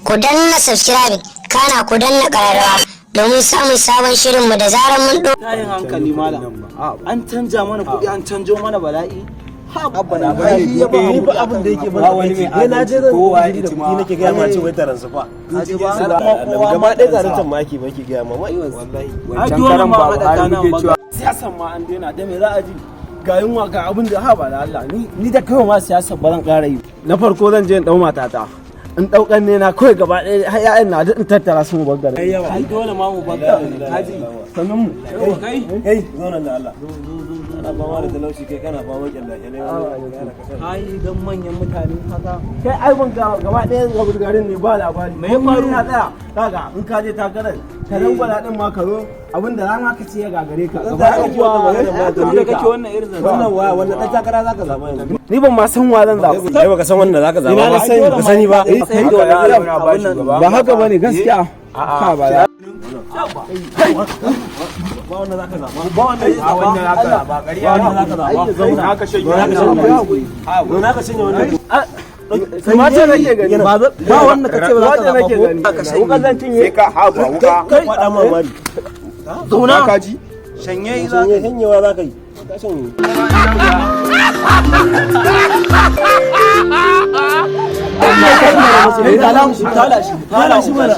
Ku danna subscribing, kana ku danna ƙararrawa domin samun sabon shirinmu da zarar mun ɗora. Tayin hankali malam, an canja mana kuɗi, an canjo mana bala'i. Abba na Ni ba abin da yake bana wani mai na je zan kowa yi da ya ci kuɗi ma. Nake gaya ma ce wai taransu fa. Kowa Gaba ɗaya tarantan ma ake baki gaya ma wallahi. Wancan karan ba Buhari muke cewa. Siyasan ma an daina, da me za a ji? Ga yunwa, ga abin da ha ba da Allah. Ni da kawai ma siyasa ba zan ƙara yi. Na farko zan je in ɗau matata, in ɗau ne na kawai gaba ɗaya, har ƴaƴan na duk in tattara su mu bar garin. Ai dole ma mu bar garin, kaji sannan mu. Kai, kai, zo nan da Allah. Ana fama da talauci, kai kana fama kyalla kyalle. Ai dan manyan mutane haka kai, ai ban ga gaba ɗaya ga garin ne ba labari. Me ya faru? Ya tsaya kaga in ka je takarar ka dan gwada din ma ka zo, abinda rana ka ce ya gagare ka gaba Kake wannan magana ma ɗaya kake wannan irin zance. Wannan wa wannan dan takara zaka zaba yanzu? Ni ban ma san wa zan zaɓa. Kai baka san wannan zaka zaba ba? Baka sani ba? Ba haka bane gaskiya ka ba. Ba wannan zaka zaba, ba wannan A wannan zaka zaba, ƙarya ne. Wannan zaka zaba. Zauna ka shanye. Zauna ka shanye wannan. Ma ce nake gani ba ba wanda kace ba za ka zaɓa ko wukan zan cinye. Sai ka haba wuka. Kai faɗa ma mari. Zauna. Ka ji. Shanye. Shanye, shanyewa zaka yi, ka shanye. Tala shi, tala shi mana.